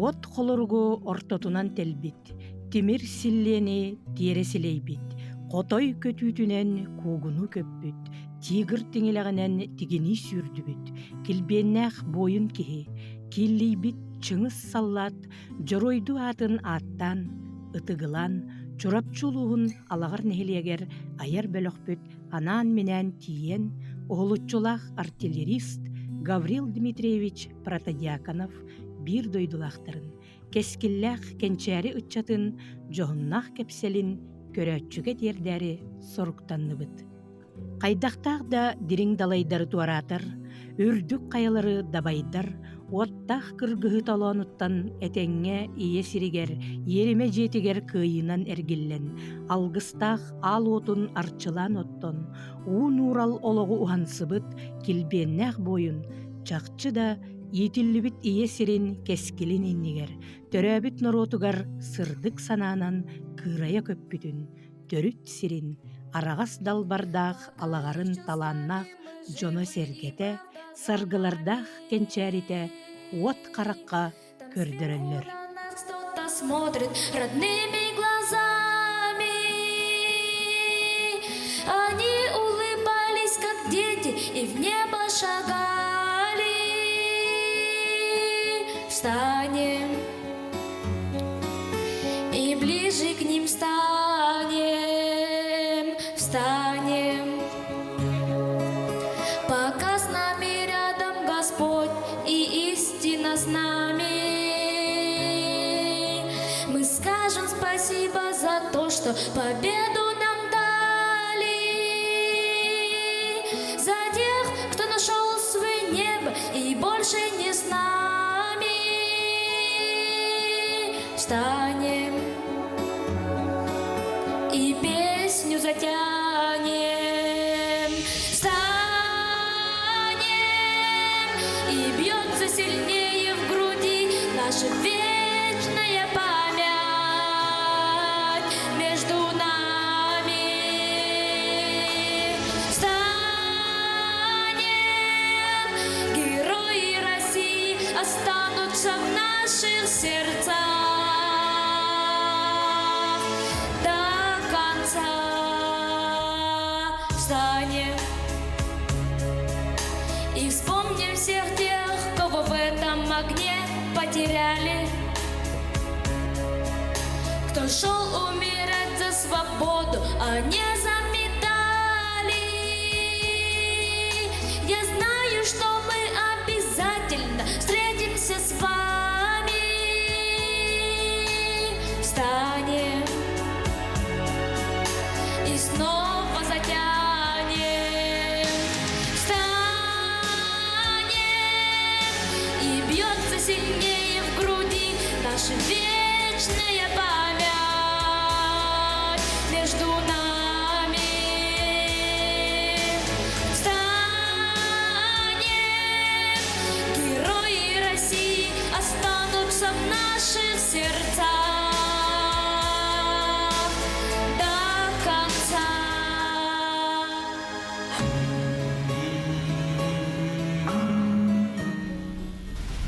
Уот холоругу ортотунан тэлбит, тимир силлиэни тиэрэ силэйбит, хотой көтүүтүнэн куугунуу көппүт, тигр тиҥилэҕинэн тигинии сүүрдүбүт, килбиэннээх буойун киһи, кииллийбит чыҥыс саллаат дьоруойдуу аатын ааттаан, ытыгылаан, Чурапчы улууһун Алаҕар нэһилиэгэр айар бөлөхпүт анаан-минээн тиийэн, уһулуччулаах артиллерист Гаврил Дмитриевич Протодьяконов биир дойдулаахтарын, кэскиллээх кэнчээри ыччатын дьоһуннаах кэпсэлин көрөөччүгэ тиэрдээри соруктанныбыт. Хайдахтаах да дириҥ далайдары туораатар, үрдүк хайалары дабайдар, уоттаах кыргыһыы толоонуттан этэҥҥэ ийэ сиригэр, иэримэ дьиэтигэр кыайыынан эргиллэн, алгыстаах аал уотун арчылаан оттон, уу нуурал олоҕу уһансыбыт килбиэннээх буойун, чахчы да иитиллибит ийэ сирин кэскилин иннигэр, төрөөбүт норуотугар сырдык санаанан кыырайа көппүтүн, төрүт сирин, араҕас далбардаах алаҕарын талааннаах дьоно-сэргэтэ, саргылардаах кэнчээритэ уот харахха көрдөрөллөр. Смотрит родными глазами. Они улыбались, как дети, и в небо шагали. Встанем и ближе к ним станем, встанем. Пока с нами рядом Господь и истина с нами. Мы скажем спасибо за то, что победу нам дали. За тех, кто нашел свое небо и больше не с нами. Встанем и песню затянем. Встанем и бьется сильнее в груди наша вечная память между нами. Встанем, герои России останутся в наших сердцах до конца. Встанем и вспомним всех тех, кого в этом огне потеряли. Кто шел умирать за свободу, а не за медали. Я знаю, что мы обязательно встретимся с вами. Встанем и снова затянем. Встанем и бьется сильнее в груди наша вечная память между нами. Встанем, герои России останутся в наших сердцах до конца.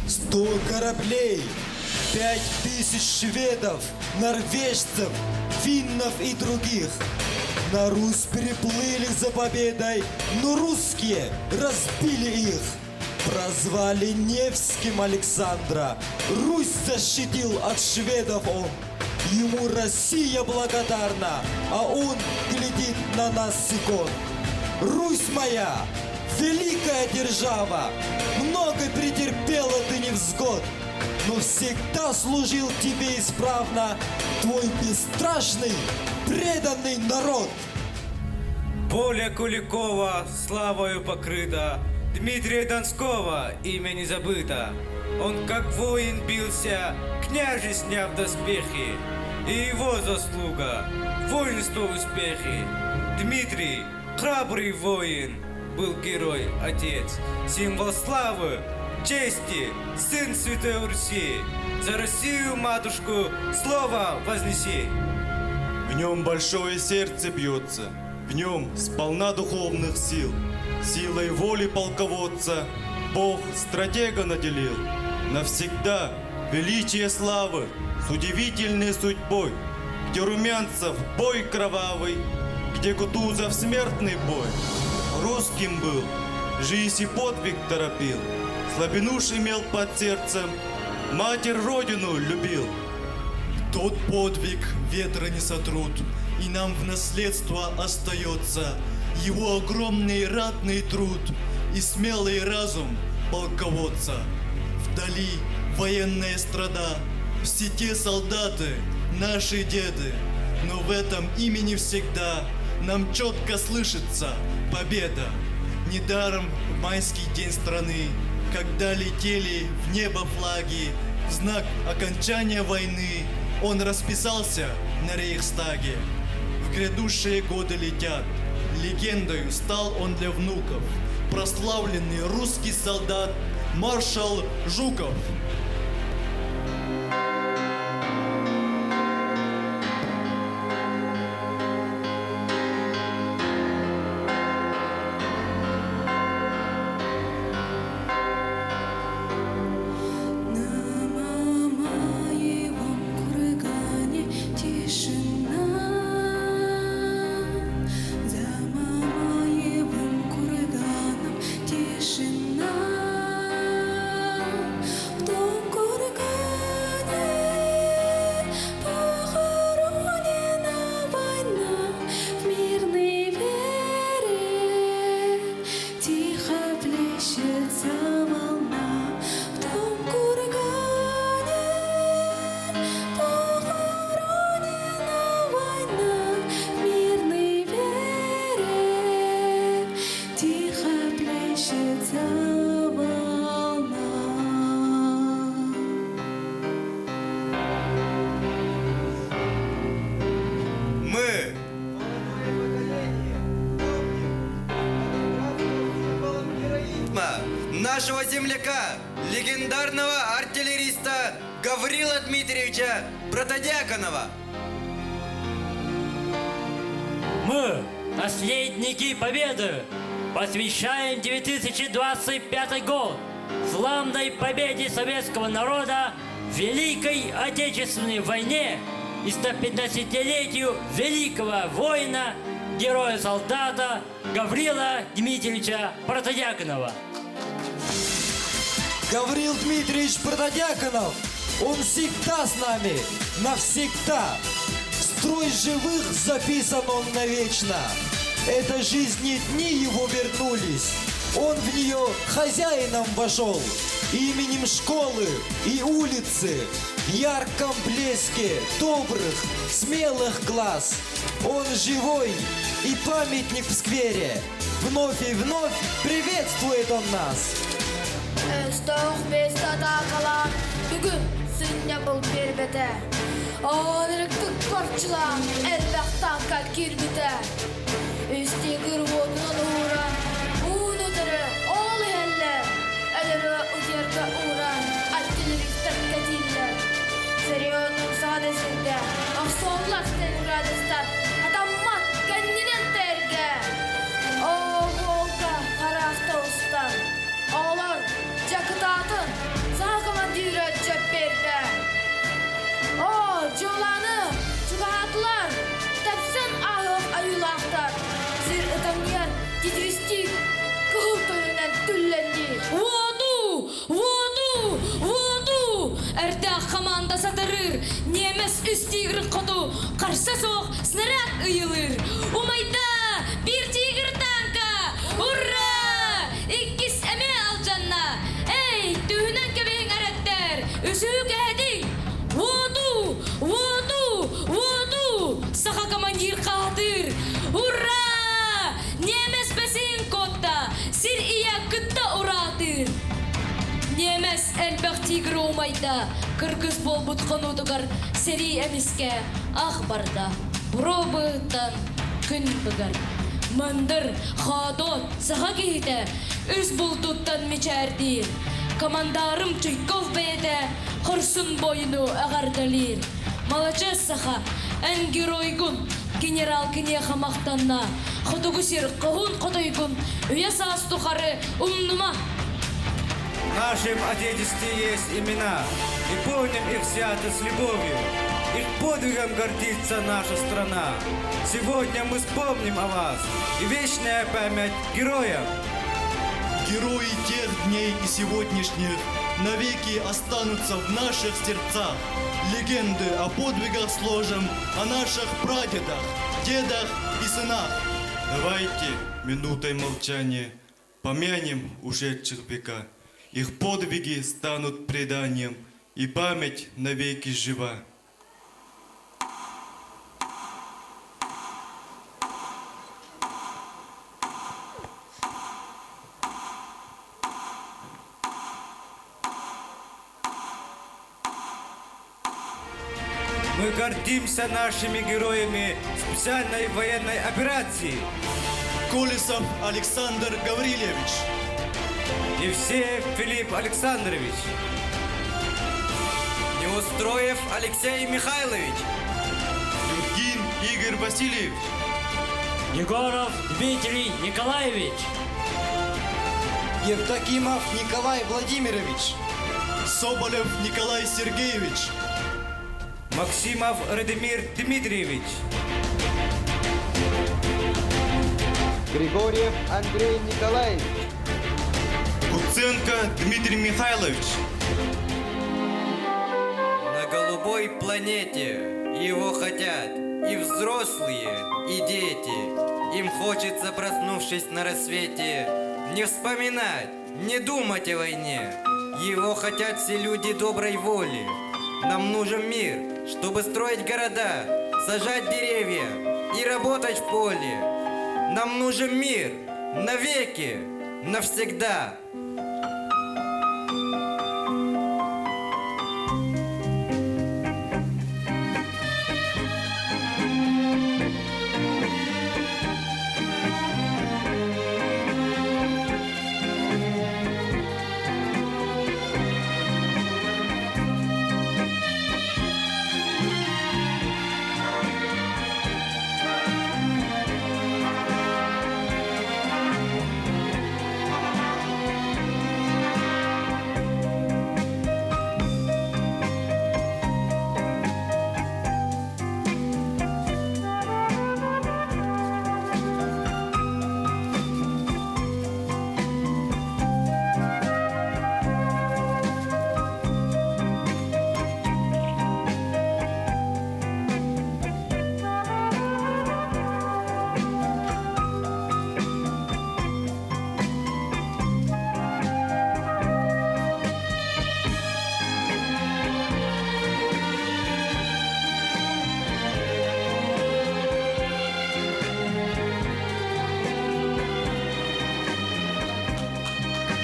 100 кораблей, 5000 шведов, норвежцев, финнов и других. На Русь переплыли за победой, но русские разбили их. Прозвали Невским Александра. Русь защитил от шведов он. Ему Россия благодарна, а он глядит на нас с икон. Русь моя, великая держава, много претерпела ты невзгод, но всегда служил тебе исправно твой бесстрашный, преданный народ. Поле Куликова славою покрыто, Дмитрия Донского имя не забыто. Он как воин бился, княже сняв доспехи, и его заслуга – воинство успехи. Дмитрий, храбрый воин, был герой, отец, символ славы, чести, сын Святой Руси. За Россию, матушку, слово вознеси. В нем большое сердце бьется, в нем сполна духовных сил. Силой воли полководца Бог стратега наделил. Навсегда. Величие славы с удивительной судьбой, Где Румянцев бой кровавый, Где Кутузов смертный бой. Русским был, жизнь и подвиг торопил, Слабину ж имел под сердцем, Матерь Родину любил. Тот подвиг ветра не сотрут, и нам в наследство остается его огромный ратный труд и смелый разум полководца. Вдали военная страда, все те солдаты, наши деды, но в этом имени всегда нам четко слышится победа. Недаром в майский день страны, когда летели в небо флаги, в знак окончания войны он расписался на Рейхстаге. В грядущие годы летят, легендою стал он для внуков, прославленный русский солдат маршал Жуков. На Мамаевом кургане тишина, За Мамаевым курганом тишина. В том кургане похоронена война, В мирный берег тихо плещется волна. В том кургане похоронена война, В мирный берег тихо плещется волна. Мы, нашего земляка, легендарного артиллериста Гаврила Дмитриевича Протодьяконова. Мы, наследники Победы, посвящаем 2025 год славной победе советского народа в Великой Отечественной войне и 115-летию великого воина, героя-солдата Гаврила Дмитриевича Протодьяконова. Гаврил Дмитриевич Протодьяконов, он всегда с нами, навсегда. В строй живых записан он навечно. Это жизни дни его вернулись. Он в нее хозяином вошел. Именем школы и улицы, в ярком блеске добрых, смелых глаз. Он живой и памятник в сквере. Вновь и вновь приветствует он нас. Өстөөх биэстэ атаакалаан бүгүн сынньабыл биэрбэтэ. Ынырыктык парчылаан элбэх тааҥка киирбитэ. Үс тигр уотунан уһууран, уун-утары ол иһэллэр. Өлөрү утуйарга ууран, артиллеристар кэтииллэр. Сөрүө саҕана сиргэ, охсоллар сталинградецтар, хатаммат кэннинэн тэргэ. Оо, Волга хараахта устар. Оҕолор, дьэ кытаатын, саха командира дьэп биэрдэ. Оо, дьуоланы чугаһаатылар, тэпсэн ааһыах айыылаахтар. Сир ытамньыйар титиристиир, кыһыл тойонунан түллэнниир. Воду! Воду! Воду! Эрдээх хамаанда сатарыыр, ньиэмэс үс тигрин хоту харса суох снаряд ыйылыыр. Умайда! Биир тигр тааҥка! Ура! Иккис эмиэ алдьанна! Эй, түһүнэн кэбиһиҥ эрэттэр! Үсүһү кэһэтиҥ! Воду! Воду! Воду! Саха командир хаһытыыр! Ура! Ньиэмэс бэсиһин куотта! Сир ийэ кытта ураатыыр! Ньиэмэс элбэх тигры умайда, кыргыс буолбут хонуутугар сэрии эмискэ ах барда. Буруо быыһыттан күн быгар. Мындыр, хоодуот, саха киһитэ үс бултуттан мичээрдиир. Командарым Чуйков бэйэтэ хорсун буойуну эҕэрдэлиир. Маладьыас саха, эн геройгун, генерал киниэхэ махтанна. Хотугу сир хоһуун хотойгун үйэ саас тухары умнума! В нашем Отечестве есть имена. И помним их свято с любовью. Их подвигом гордится наша страна. Сегодня мы вспомним о вас и вечная память героям. Герои тех дней и сегодняшних навеки останутся в наших сердцах. Легенды о подвигах сложим о наших прадедах, дедах и сынах. Давайте минутой молчания помянем ушедших века. Их подвиги станут преданием, и память навеки жива. Мы гордимся нашими героями специальной военной операции. Колесов Александр Гаврилевич. Евсеев Филипп Александрович. Неустроев Алексей Михайлович. Юргин Игорь Васильевич. Егоров Дмитрий Николаевич. Евдокимов Николай Владимирович. Соболев Николай Сергеевич. Максимов Радимир Дмитриевич. Григорьев Андрей Николаевич. Куценко Дмитрий Михайлович. На голубой планете его хотят и взрослые, и дети. Им хочется, проснувшись на рассвете, не вспоминать, не думать о войне. Его хотят все люди доброй воли. Нам нужен мир, чтобы строить города, сажать деревья и работать в поле. Нам нужен мир навеки, навсегда.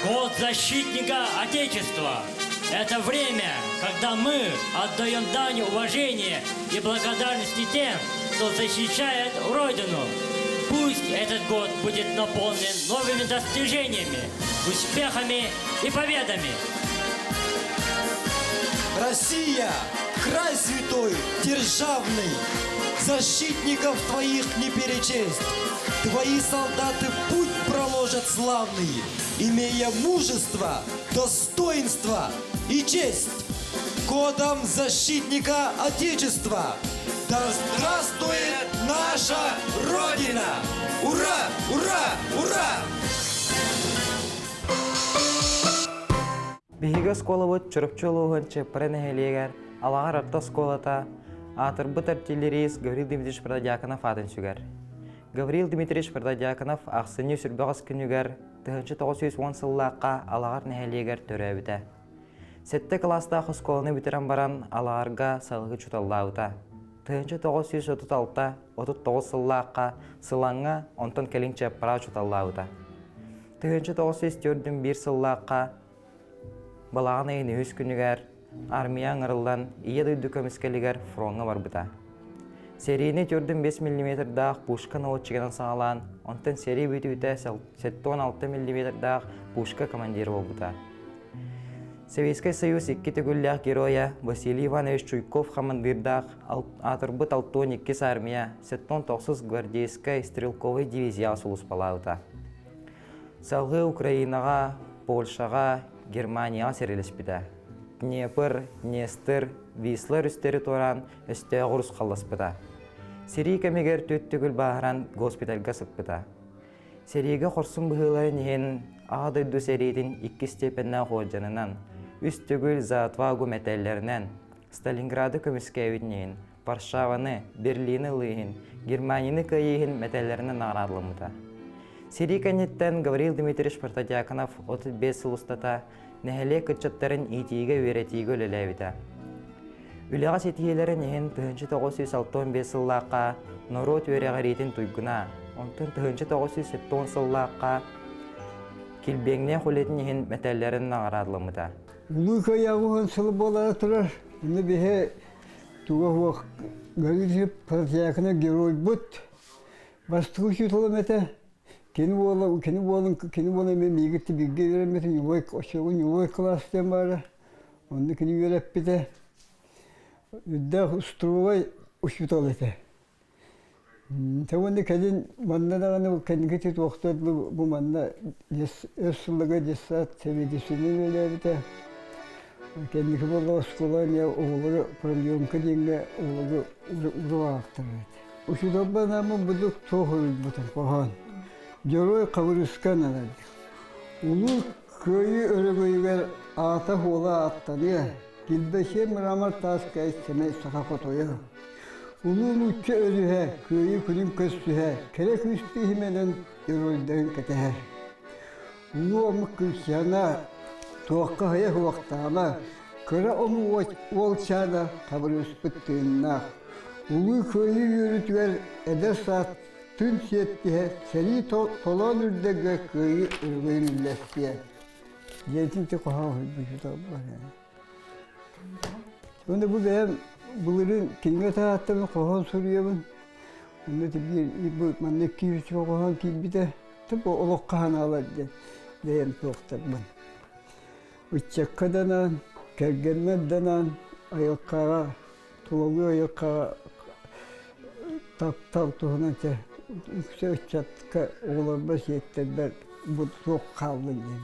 Год защитника Отечества. Это время, когда мы отдаем дань уважения и благодарности тем, кто защищает Родину. Пусть этот год будет наполнен новыми достижениями, успехами и победами. Россия, край святой, державный, защитников твоих не перечесть. Твои солдаты путь проложат славный, имея мужество, достоинство и честь. Годом защитника Отечества! Да здравствует наша Родина! Ура! Ура! Ура! Биһиги оскуолабыт Чурапчы улууһун Чыаппара нэһилиэгэр Алаҕар орто оскуолата аатырбыт артиллерист Гаврил Дмитриевич Протодьяконов аатын сүгэр. Гаврил Дмитриевич Протодьяконов ахсынньы сүрбэҕис күнүгэр 1910 сыллаахха Алаҕар нэһилиэгэр төрөөбүтэ. Сэттэ кылаастаах оскуоланы бүтэрэн баран Алаҕарга салгыы учууталлаабыта. 1936 39 сыллаахха Сылаҥҥа, онтон кэлин Чыаппара учууталлаабыта. 1941 сыллаахха Балаҕан ыйын үһүс күнүгэр армия ыҥырыллан Ийэ дойду көмүскэлигэр фроҥҥа барбыта. Сэриини 4,5 миллиметрдаах пушка наводчигынан саҕалаан, онтон сэрии бүтүүтэ 76 миллиметрдаах пушка командира буолбута. Советскай Союз икки төгүллээх геройа Василий Иванович Чуйков хамандыырдаах аатырбыт 62 армия 79 гвардейскай стрелковай дивизияҕа сулууспалаабыта. Салгыы Украинаҕа, Польшаҕа, Германияҕа сэриилэспитэ. Днепр, Днестр, Висла өрүстэри туораан өстөөҕү урусхалласпыта. Сэрии кэмигэр түөрт төгүл бааһыран госпитальга сыппыта. Сэриигэ хорсун быһыыларын иһин Аҕа дойду сэриитин иккис степеннээх уордьанынан, үс төгүл За отвагу мэтээллэринэн, Сталинграды көмүскээбитин иһин, Варшаваны, Берлини ылыы иһин, Германияны кыайыы иһин мэтээллэринэн наҕараадаламмыта. Сэрии кэнниттэн Гаврил Дмитриевич Протодьяконов 35 сыл устата нэһилиэк ыччаттарын иитиигэ-үөрэтиигэ үлэлээбитэ. Үлэҕэ ситиһиилэрин иһин 1965 сыллаахха норуот үөрэҕириитин туйгуна, онтон 1970 сыллаахха килбиэҥнээх үлэтин иһин мэтээллэрин наҕараадаламмыта. Улуу Кыайыы сыл буолара турар. Онно биһи туга суох Гаврил Протодьяконов геройбут. Бастакы учууталым этэ. Кини буола, кини буолан, кини буолан мен миигитти бииргэ үөрэммитим, ньулуой, оччоҕо ньулуой кылаас диэн баара. Онно кини үөрэппитэ. Үрдээх устуруобай учуутал этэ. Тэ уонна кэлин манна даҕаны кэнники туохтар бу манна өр сылларга детсад сэбиэдиссэйинэн үлэлээбитэ. Кэнники буолла оскуола эмиэ оҕолору продленка диэҥҥэ оҕолору уруок аахтарар этэ. Учууталбар анааммын бурдук туох уруйбутум хоһоон. Дьоруой Хабырыыска ананар. Улуу Кыайыы өрөгөйүгэр аата-суола ааттаныа, килбэчиэн мрамор тааска сэмэй саха хотойо. Улуу нуучча өрүһэ, Кыайыы күнүн көрсүһэ, кэрэ күүстүү иһимэнэн геройдарын кэтэһэр. Улуу омук кырсыана, туохха хайа суохтаама, кыра омук уолчаана хабырыыспыт тыыннаах. Улуу Кыайыы үөрүүтүгэр эдэр саас түн сиэттиһэ сэрии толоон үрдэргэ кыайыы өрөгөйүн үллэстиэ. Диэтин ти хоһоон хуйбучута Уонна бу бэйэм былырыын кинигэ таһааттабын хоһоон суруйабын. Онно биир бу манна киириччи хоһоон киирбитэ. Бу олоххо ханаалар диэн бэйэм туохтарбын. Ыччакка данаан, кэргэммэр данаан, айылҕаҕа тулалыы айылҕаҕа таптал туһунан чэ үксэ ыччатка оҕолорбор сиэттэрбэр бу суох хааллын диэн.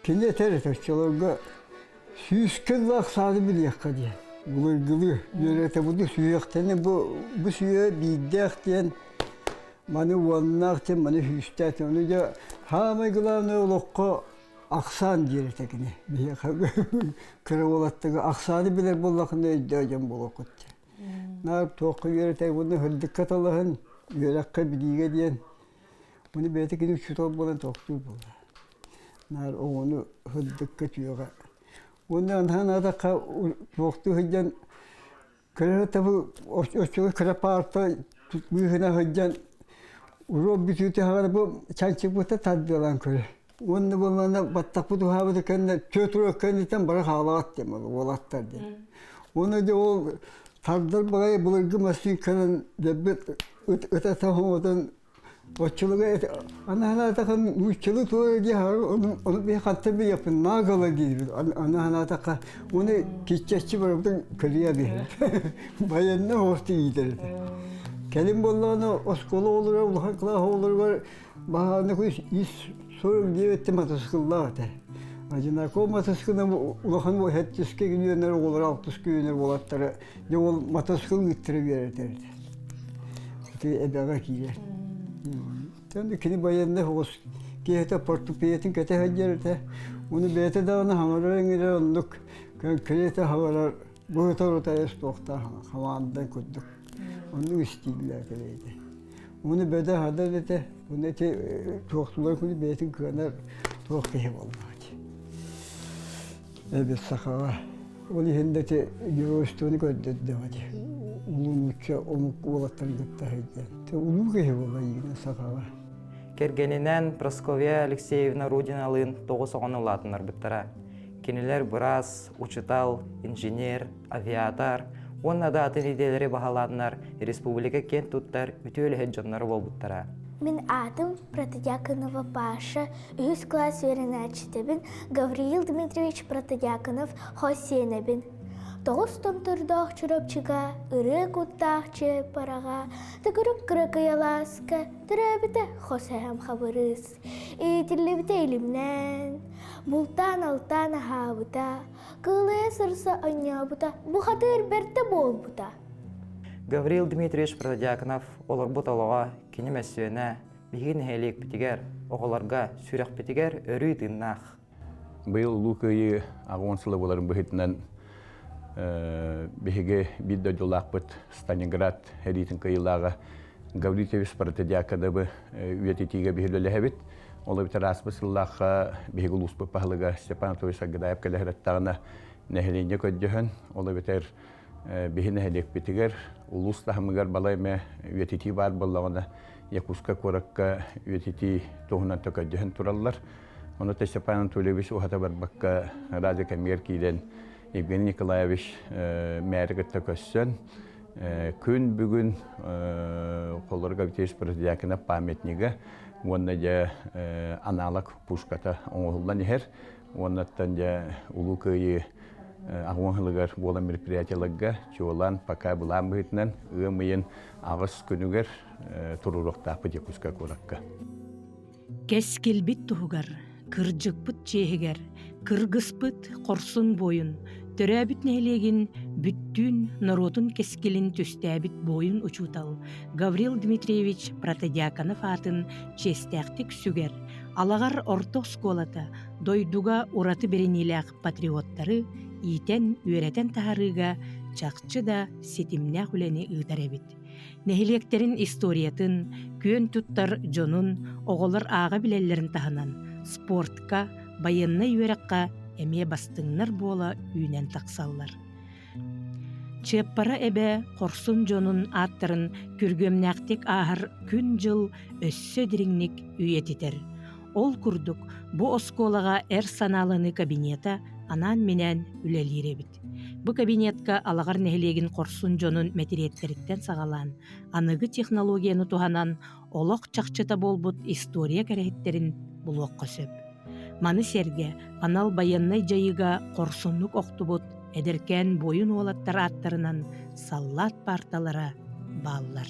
Кини этэр этэ оччолорго сүүскэ ыллаах сааны билиэххэ диэн. Былыргылыы үөрэтэ буду сүһүөхтэни бу бу сүһүө биирдээх диэн маны уоннаах диэн маны сүүстээх диэн ону дьэ хаамай главное олоххо ахсаан диир этэ кини биһиэхэ кыра уолаттарга ахсааны билэр буоллаххына өйдөөх дьон буолуоххут диэн наар туохха үөрэтэр уонна сырдыкка талаһын үөрэххэ билиигэ диэн уну бэйэтэ кини учуутал буолан тохтуур буолла наар оҕону сырдыкка үтүөҕэ уонна анһаан аатахха туохтуу сылдьан Кыра табы оччоҕо кыра паарта быыһына сылдьан уруок бүтүүтэ хаҕана бу чанчыкпыта тардыалаан көрө. Уонна буоллаҕына баттахпыт уһаабыта кэннэ түөрт уруок кэнниттэн бары хаалаҕат диэн уолаттар диэн. Уонна дьэ ол тардар баҕайы былыргы массыынканан дьэббит ыта хоҥотон Оччолорго аны санаатахха нууччалыы туора дии ону биһи хантан билиэхпин наголо диибит аны санаатахха уону киччэччи барыбытын көлүйэ биһэбит байыаннай оҕусту иитэр этэ кэлин буоллаҕына оскуола оҕолоругар улахан кылаас оҕолоругар баһааны ис сорок диэбиттэ матасыкыллаах этэ одинаково матасыкылынан улахан сэттискэ үөнэр оҕолор алтыска үөнэр уолаттары дьэ ол матасыкыл ыыттара үөрэтэр этэ Ити эбэҕэ киирэр. Тэн кини байыаннай оҕус киһитэ портупеятын кэтэ сылдьар этэ. Уну бэйэтэ даҕаны хаҥарар иҥирэр оннук конкретно хаҥарар быһыта-орута туохтаах хамаанда курдук. Оннук истииллээх бэйэтэ. Уну бөдө хада этэ. Уну ити туохтулар күнү бэйэтин кыанар туох киһи буоллаҕа Эбит сахаҕа. Ол иһин да ити геройствоны көрдөрдөҕө дии. Улуу нуучча омук уолаттарын кытта сылдьан. Улуу киһи буолла иигинэ сахаҕа. Кэргэнинэн Прасковья Алексеевна Рудиналыын тоҕус оҕону улаатыннарбыттара. Кинилэр быраас, учутал, инженер, авиатор уонна да атын идэлэри баһылааннар республика киэн туттар үтүө үлэһит дьонноро буолбуттара. Мин аатым Протодьяконова Паша, үһүс кылаас үөрэнээччитэбин, Гавриил Дмитриевич Протодьяконов хос сиэнэбин. Тоҕус томтордоох Чурапчыга ырыа куттаах Чыаппараҕа төгүрүк кыракый алааска төрөөбүтэ хос эһэм Хабырыыс. Иитиллибитэ илимнээн, бултаан-алтаан аһаабыта, кыылыйа сырса онньообута, бухатыыр бэртэ буолбута. Гаврил Дмитриевич Протодьяконов олорбут олоҕо кини мөссүөнэ биһиги нэһилиэкпитигэр, оҕолорго, сүрэхпитигэр өрүү тыыннаах. Быйыл Улуу Кыайыы 80 сыла буоларын быһыытынан биһиги биир дойдулаахпыт Сталинград сэриитин кыайыылааҕа Гаврил Ильич Протодьяконовы үйэтитиигэ биһиги үлэлэһэбит. Ол эбэтэр ааспыт сыллаахха биһиги улууспут баһылыга Степан Анатольевич Саргыдаев кэлэ сырыттаҕына нэһилиэнньэ көрдөһөн, ол эбэтэр биһи нэһилиэкпитигэр улуус таһымыгар балай эмэ үйэтитии баар буоллаҕына Якутскай куоракка үйэтитии туһунан төкөйдөһөн тураллар. Ону Степан Анатольевич уһата барбакка радио кэмигэр киирэн Евгений Николаевич мээри кытта көрсөн күн бүгүн Холлор Гаврильевич Протодьяконов памятнига уонна дьэ аналог пушката оҥоһуллан иһэр. Уоннаттан дьэ Улуу Кыайыы аҕыс сылыгар буолан мероприятиеларга чуолаан пока былаан быһыытынан ыам ыйын аҕыс күнүгэр туруоруохтаахпыт Якутскай куоракка. Кэскилбит туһугар, кырдьыкпыт чиэһигэр, кыргыспыт хорсун буойун, төрөөбүт нэһилиэгин бүттүүн норуотун кэскилин түстээбит буойун учуутал Гаврил Дмитриевич Протодьяконов аатын чиэстээхтик сүгэр Алаҕар орто оскуолата дойдуга ураты бэриниилээх патриоттары иитэн-үөрэтэн таһаарыыга чахчы да ситимнээх үлэни ыытар эбит. Нэһилиэктэрин историятын, күөн туттар дьонун оҕолор ааҕа билэллэрин таһынан, спортка, байыаннай үөрэххэ эмиэ бастыҥнар буола үүнэн тахсаллар. Чыаппара эбэ хорсун дьонун ааттарын күргүөмнээхтик ааһар күн-дьыл өссө дириҥник үйэтитэр. Ол курдук, бу оскуолаҕа эр санааланыы кабинета анаан-минээн үлэлиир эбит. Бу кабинетка Алаҕар нэһилиэгин хорсун дьонун мэтириэттэриттэн саҕалаан, аныгы технологияны туһанан олох чахчыта буолбут история кэрэһиттэрин булуохха сөп. Маны сэргэ анал байыаннай дьайыыга хорсуннук охтубут эдэркээн буойун уолаттар ааттарынан саллаат паарталара бааллар.